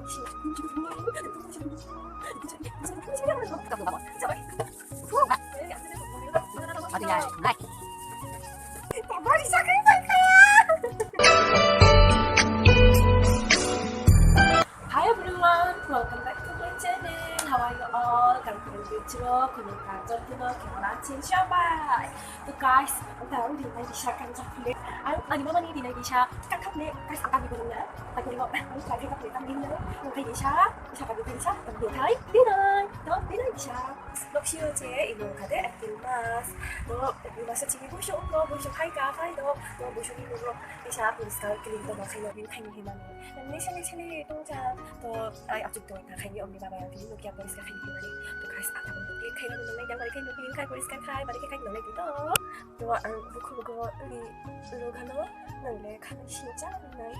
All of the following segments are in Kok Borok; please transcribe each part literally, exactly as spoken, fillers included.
Hi everyone, welcome back to my channel. How are you all? Kamu kamu bichro, kunu kantor kunu kemana chin shabai. To guys, ang tang di nai bisa kan sa pule. Ang ani mama ni di nai bisa kan kan ne guys ang kami gurung na. Aku ni mau ang kami kan ne kami na. Ang kami bisa, bisa kami bisa, kami hai. Di nai, to di nai bisa. Noksio je ino kade April mas. To April mas chini buso uko buso khai ka khai do. To buso ni uko bisa puriskar clean to khai no bin khai ni himani. Nang ni sani sani tong cha to ai achuk to ta khai ni omni baba yang ni nokia puriskar khai ni himani. To guys, ata mo clean khai no nang yang khai no clean khai puriskar khai bari khai no nang to. To ang bukhu bukhu ni lugano nang le khai sincha nang.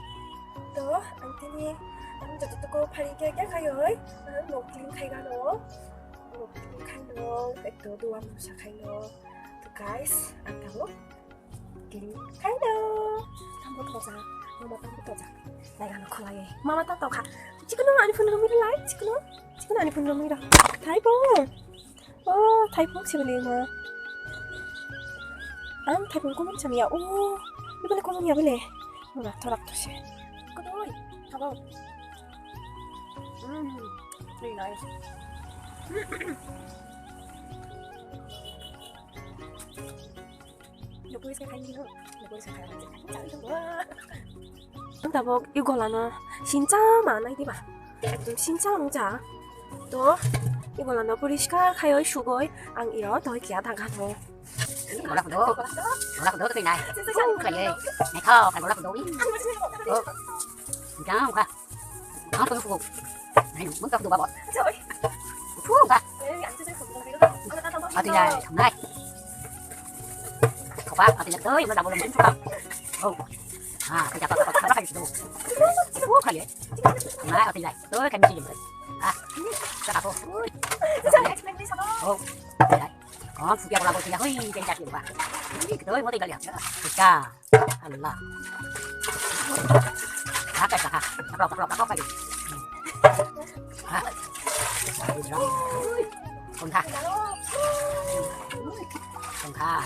To ang tini ang joto to ko phari kya kya khai oi. Ang no clean khai gano. Khaino, ekto duan musa khaino. To guys, ang tamo clean khaino. Tamo toja, mama tamo toja. Nai gano khulai. Mama ta tokha. Chikno ani phone romwi lai, chikno. Chikno ani phone romwi ro. Thai po. Oh, thai po sibili ma. Ang thai po komon samya. Oh, ibele komon ya bele. Mama thorak to se. Kodoi, thabo. Mm, very nice. Ang tabok i golano sincha ma nai diba? Ekdom sincha wngcha. To i golano poriskar khaioi sugoi ang iro doi kiya daga tho. Golak do, golak do tei nai. Kau khlaioi. Nai kau khlai golak do. Oh. Jang kha. Ang pung pung. Nai, mung tak tu babo. Pung ba. Ati lai, nai. Kau ba, ati lai, oi, mana bolong pung pung. Oh. Ha, kita apa apa apa kan itu. Pung kali. Nai, ati lai. Oi, kami sini. Ah, kita apa? Oi. Oh. Nai. Kon supia bola bol supia, hui, jadi jadi ba. Ih, ketoi mau tinggal ya. Kita. Allah. Apa sah? Apa apa apa apa. Ha. Kon ha. Kon ha.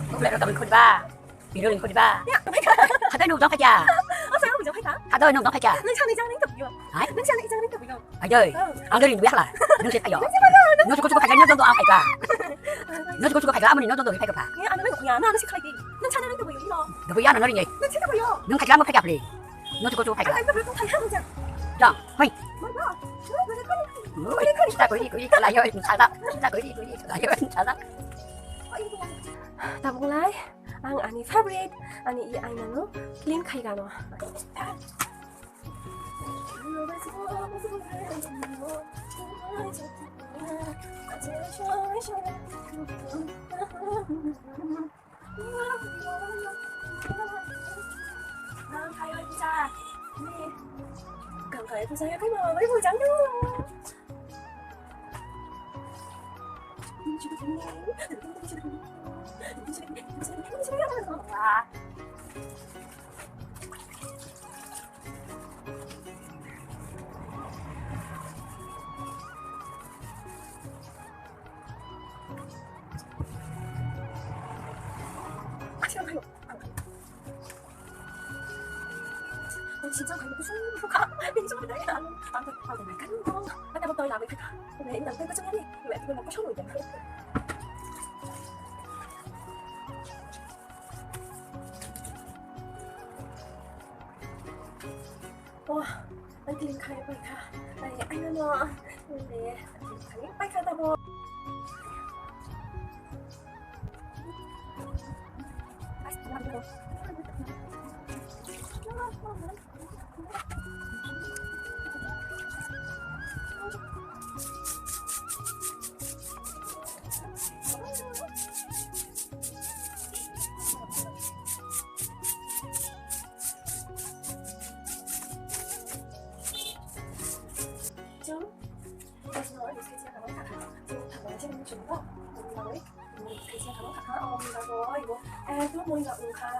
Kau belajar kami khutbah. Biro ring khodiba. Ya, oh my God. Hatai nuk jong khaja. Oh, saya nuk jong khaja. Hatai nuk jong khaja. Nang sana jang ning tok yo. Hai? Nang sana jang ning tok yo. Ayo. Oh. Ang dari duya khala. Nung sit ayo. Nung sit ayo. Nung sit ayo khaja nung jong ang khaja. Nung sit ayo khaja amani nung jong khaja. Ya, ano nuk ya, na ano si khaja. Nang sana ning tok yo. Duya na nari. Nang sana yo. Nung khaja mo khaja pli. Nung sit ayo khaja. Ay, ay, ay, ay, ay, ay, ay. Jang. Hai. Tabuk lai, ang ani favorite, ani i aina no clean khai gano. Wah, ang clean khai paikha. Ai, ano no. Hindi, clean khai paikha tabo. Eh, tu mui ga ungkha.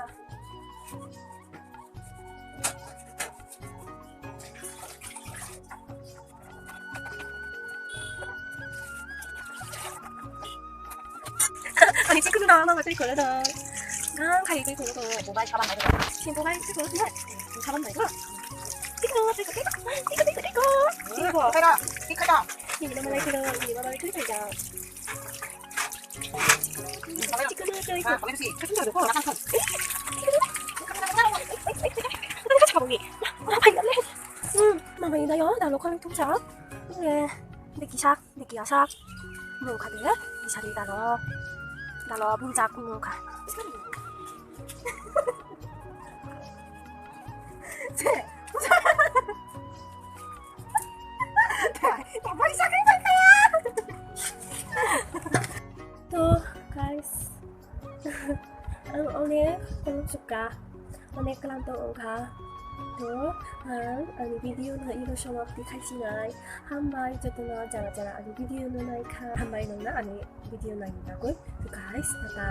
Ani chikunu da, mama tei kolo da. Gang khai tei kolo da. Bo bai saban bai da. Sin bo bai tei kolo da. Saban bai da. Tiko, tiko, tiko. Tiko, tiko, tiko. Tiko, tiko, tiko. Ini mama tiko, ini mama tiko da. Chikunu tiko. Hmm, mama ini da yo, da lo kali tu sa. Eh, de kisak. Deki asak nung kha de, bisari dalo, dalo bungjak nung kha. To, guys, ang onek kolok suka, onek klanto wngkha. To, ang ani video no iro somapti khaisinai. Hambai jotono jara jara ani video no naikha. Hambai nungna ani video naini bagwi. To guys, tata.